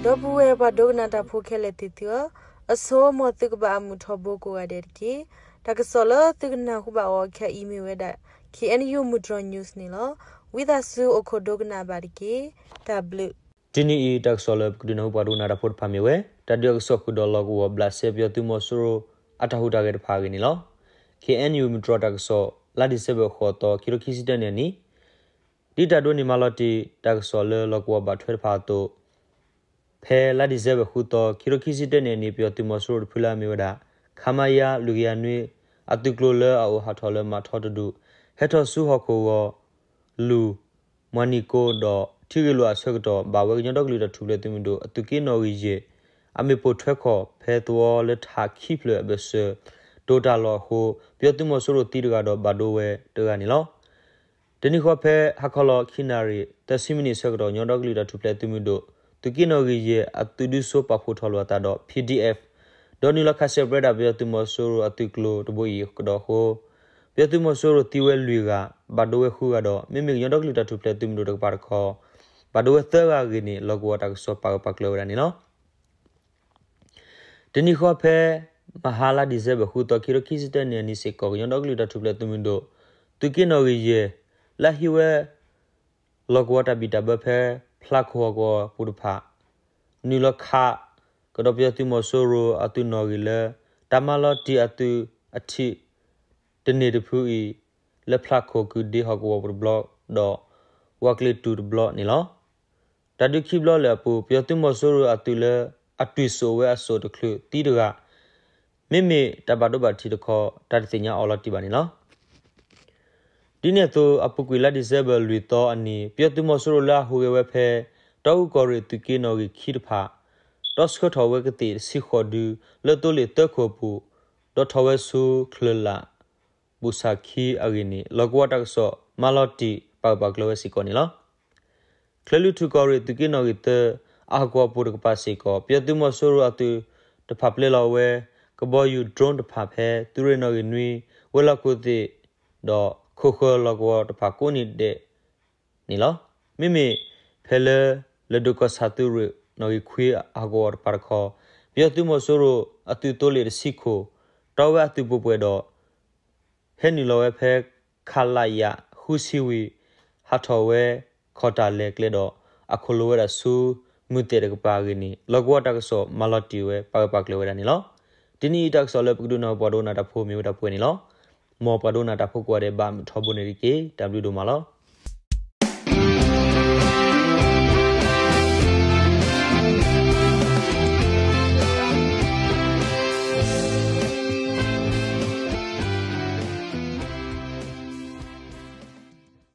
ဒီပုၢ်ဝဲၢ်ပှၤဒိကနၣ်တၢ်ဖိခဲလၢာ်သ့ၣ်သုဧၢ, အဆိ မ်သုကဘၣ်အမုာ်ထီဘိကိးဂၤဒဲးတက့ၢ်. တၢ်ကစီၣ်လၢသုကနၢ်ဟူဘၣ်အီၤခဲအံၤမ့ၢ်ဝဲဒၣ် K N U မုၢ်တြီၢ် news န့ၣ်လီၤ. ဝံသးစူၤအိၣ်ခိးဒိကနၣ်ဘၣ်တက့ၢ်. တၢ်ဘျုး တနံၤအံၤတၢ်ကစီၣ်လၢပကဒုးနၢ်ဟူပှၤဒိကနၣ်တၢ်ဖိတဖၣ်မ့ၢ်ဝဲ တၢ်ဒုးအကစီၣ်ဃုာ်ဒီးလီၢ်ကဝီၤဘျးစဲ ပယီၤသုးမီၤစိရိၤ အတၢ်ဟူးတၢ်ဂဲၤတဖၣ်အဂ့ၢ်န့ၣ်လီၤ. K N U မုၢ်တြီၢ်တၢ်ကစီၣ် လါဒံၣ်စဲဘၢၣ် ဃိးသီ ခံကထိခံဆံတၢနံၣ်အနံၤ ဒ်တၢ်ဒိးန့ၢ်မၤလီၤတံၢ် တၢ်ကစီၣ်လၢလီၢ်ကဝီၤဘၣ်ထွဲတဖၣ်အသိး ဖဲလါဒံၣ်စဲဘၢၣ် ဃုသီ ခံကထိခံဆံတၢနံၣ်အနံၤ ပယီၤသုးမီၤစိရိၤတဖုလၢအမ့ၢ်ဝဲဒၣ် ခမရ လွံၢ်ကယၤနွံ အသုးကျိၤလၢအအိၣ်ဟးထီၣ်လၢမးထီတဒူၣ် ဟဲထီၣ်ဆူဟီၣ်ခိၣ်ဂီၤ လူၢ် မွၤနံၣ်ကိဒီး ထံဂ့ၢ်လိာ်အဆၢကတီၢ် ဘၣ်ဝဲကညီဒီကလုာ်တၢ်ထူၣ်ဖျဲးသုးမုၢ်ဒိၣ် အသုးက့နီၣ်ဂံၢ်ယဲၢ် အမ့ၣ်ပိၢ်ထွဲခီၣ် ဖဲသဝီလၢထးခံဖျၢၣ်အဘၢၣ်စၢၤ တိာ်တၢ်လီၢ်အဃိ ပယီၤသုးမီၤစိရိၤသံတဂၤဒီးဘၣ်ဒိဝဲတဂၤန့ၣ်လီၤ. တနံၤဃီဖဲ ဟါခီလီၤခံနၣ်ရံၣ် သၢဆံမံးနံးအဆၢကတီၢ် ကညီဒီကလုာ်တၢ်ထူၣ်ဖျဲးသုးမုၢ်ဒိၣ် သုးက့နီၣ်ဂံၢ်ယဲၢ် အသုးဒုစိပာ်ဖှိၣ်ထီၣ်လိာ်အသးဒီး P D F ဒီးနုာ်လီၤခးဆဲးပြဲဒၣ်ပယီၤသုးမီၤစိရိၤအသုးကျိၤတဘိအံၤအကဒီးအဃိ ပယီၤသုးမီၤစိရိၤသံဝဲလွံၢ်ဂၤ ဘၣ်ဒိဝဲဃုဂၤဒီး မ့မ့ၢ်ကညီဒီကလုာ်တၢ်ထူၣ်ဖျဲးသုးမုၢ်ဒိၣ်တကပၤတခီ ဘၣ်ဒိဝဲသၢဂၤအဂ့ၢ်န့ၣ် လီၢ်ကဝီၤတၢ်ကစီၣ်ပာ်ဂၢၢ်ပာ်ကျၢၤဝဲဒၣ်န့ၣ်လီၤ. တနံၤဃီဖဲ မဟါလါဒံၣ်စဲဘၢၣ် ဃုသီ ခံကထိခံဆံတၢနံၣ်အနံၤစ့ၢ်ကီး ကညီဒီကလုာ်တၢ်ထူၣ်ဖျဲးသုးမုၢ်ဒိၣ် သုးက့နီၣ်ဂံၢ်ယဲၢ် လၢဟံးဝဲ လီၢ်ကဝီၤတၢ်ဘံၣ်တၢ်ဘၢဖဲ ဖျးခိၣ်ဟီၣ်ကဝီၤပူၤတဖၣ် နုာ်လီၤခးကဒီးပယီၤသုးမီၤစိရိၤအသုးနီၣ်ဂံၢ်လၢ တၢ်မၤလီၤတံၢ်အသုးအထံး တန့ၢ်တဖုအံၤ လၢဖျးခိၣ်ကုၣ်ဒ့ဟီၣ်ကဝီၤပူၤတဘျီဒီး ဝၤကျ့ၤတူၢ်တဘျီန့ၣ်လီၤ. တၢ်ဒုးခံဘျီလၢာ်အပူၤ ပယီၤသုးမီၤစိရိၤအသုးလၢအတွံၢ်စိာ်ဝဲအစိၣ်တချုးသံတဂၤ မ့မ့ၢ်တၢ်ဘၣ်ဒိဘၣ်ထံးတခီ တၢ်တသ့ၣ်ညါအီၤလီၤတံၢ်ဘၣ်န့ၣ်လီၤ. ဒ်န့ၣ်အသိး အပူၤကွံာ်လါဒံၣ်စဲဘၢၣ် လွံၢ်သီအနံၤ ပယီၤသုးမီၤစိရိၤလၢအဟူးဂဲၤဝဲဖဲ တီအူကီၢ်ရ့ၣ်သုးက့နီၣ်ဂံၢ်ခံတဖၣ် တီဆှၢထီၣ်ဝဲကသ့ၣ်တဆံဃိးဒု လၢသိလ့ၣ်သၢခိၣ်အပူၤ ဒီးထီၣ်ဝဲဆူချၢၣ်လၣ် ဘူးဆၣ်ခံအဂ့ၢ်န့ၣ် လီၢ်ကဝီၤတၢ်ကစီၣ်မၤလီၤတံၢ် ပာ်ဂၢၢ်ပာ်ကျၢၤဝဲစ့ၢ်ကီးန့ၣ်လီၤ. ချၢၣ်လွံၢ်ထူၣ်ကီၢ်ရ့ၣ်သုးက့နီၣ်ဂံၢ်သၢ အဟီၣ်ကဝီၤပူၤတကပၤစ့ၢ်ကီး ပယီၤသုးမီၤစိရိၤအသုးတဖၣ်ပျဲလီၤဝဲ ကဘီယူၤ drone တဖၣ်ဖဲ သုးရ့ၣ်နီၣ်ဂံၢ်နွံ ဝဲၤလီၢ်ခိၣ်သ့ၣ် ဒီးခိၣ်ဃၢၤလီၢ်ကဝီၤတဖၣ်ကိးနံၤဒဲးန့ၣ်လီၤ. မ့မ့ၢ်ဖဲလၢ လၢၢ်ဒိၣ်ကီၢ်ဆၣ်သုးရ့ၣ်နီၣ်ဂံၢ်ခွံအဟီၣ်ကဝီၤတကပၤတခီ ပယီၤသုးမီၤစိရိၤအသုးသိလ့ၣ်တဆံခိၣ် တီဝဲအသုးပူၤပှဲၤဒီး ဟဲနုာ်လီၤဝဲဖဲ ခလရ ဃုဆံဝံၤ ဟးထီၣ်ဝဲ ခီၣ်တၢ်လဲၤကျဲဒီး အခိၣ်လိာ်ဝဲဒၣ်ဆူ မုၢ်သဲၣ်တကပၤအဂ့ၢ်န့ၣ် လီၢ်ကဝီၤတၢ်ကစီၣ်မၤလီၤတံၢ်ဝဲ ပာ်ဂၢၢ်ပာ်ကျၢၤဝဲဒၣ်န့ၣ်လီၤ. တနံၤအံၤတၢ်ကစီၣ်လၢပကဒုးနၢ်ဟူပှၤဒိကနၣ်တၢ်ဖိမ့ၢ်ဝဲဒၣ်ပှဲၤန့ၣ်လီၤ. မ်ပှၤဒိကနၣ်တၢ်ဖိကိးဂၤဒဲး ဘၣ်မုာ်ထီဘိန့ၣ်တက့ၢ်. တၢ်ဘျုးဒိၣ်မးလီၤ.